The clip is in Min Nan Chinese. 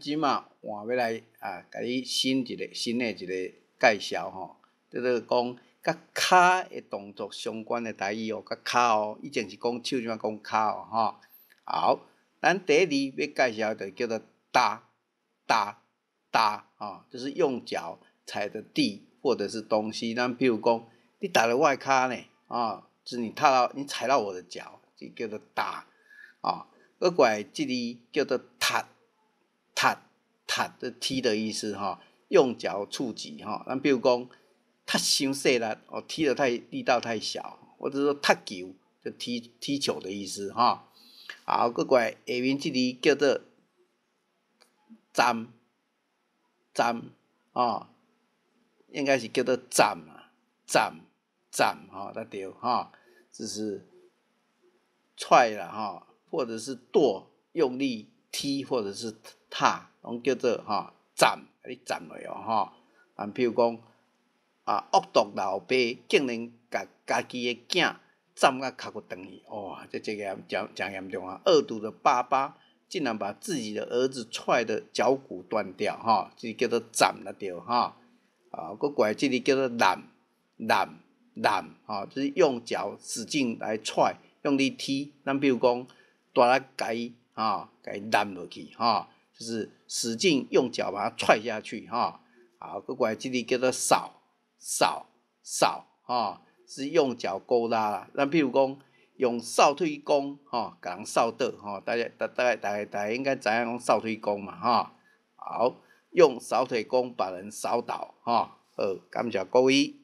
這馬換欲來啊，共你新一个新的一个介紹吼，叫做講佮跤的動作相關的台語哦，佮跤哦，以前是講手，這馬講跤哦，吼。好，咱第一字欲介紹的就叫做踏踏踏，吼，就是用腳踩著地或者是東西。咱比如講，你踏著我的跤呢，啊，就是你踏到你踩到我的腳，就叫做踏，啊。閣過來，這字叫做踢踢踢，這踢的意思吼，用腳觸及吼。咱比如講，踢傷細力，哦，踢得太力道太小，或者說踢球，就踢踢球的意思吼。好，閣過來下面這字叫做站站，哦，應該是叫做站啊，站站，吼，才對吼，就是踹啦吼，或者是跺，用力踢或者是踏，攏叫做吼站，你站落哦吼。啊，比如講啊，惡毒老爸竟然共家己的囝站甲尻骨斷去，哇，這這个誠誠嚴重啊！惡毒的爸爸竟然把自己的兒子踹得腳骨斷掉，吼，這叫做站了對，吼。啊，閣過來這个叫做攬攬攬，吼，就是用腳使勁來踹，用力踢。咱比如講，大力共伊，吼，共伊攬落去，吼，就是使勁用腳把它踹下去，吼。好，閣過來這个叫做掃掃掃，吼，是用腳勾拉啦。咱比如講，用掃腿功，吼，共人掃倒，吼，大家大大概大概大家應該知影講掃腿功嘛，吼。好，用掃腿功把人掃倒，吼。好，感謝各位。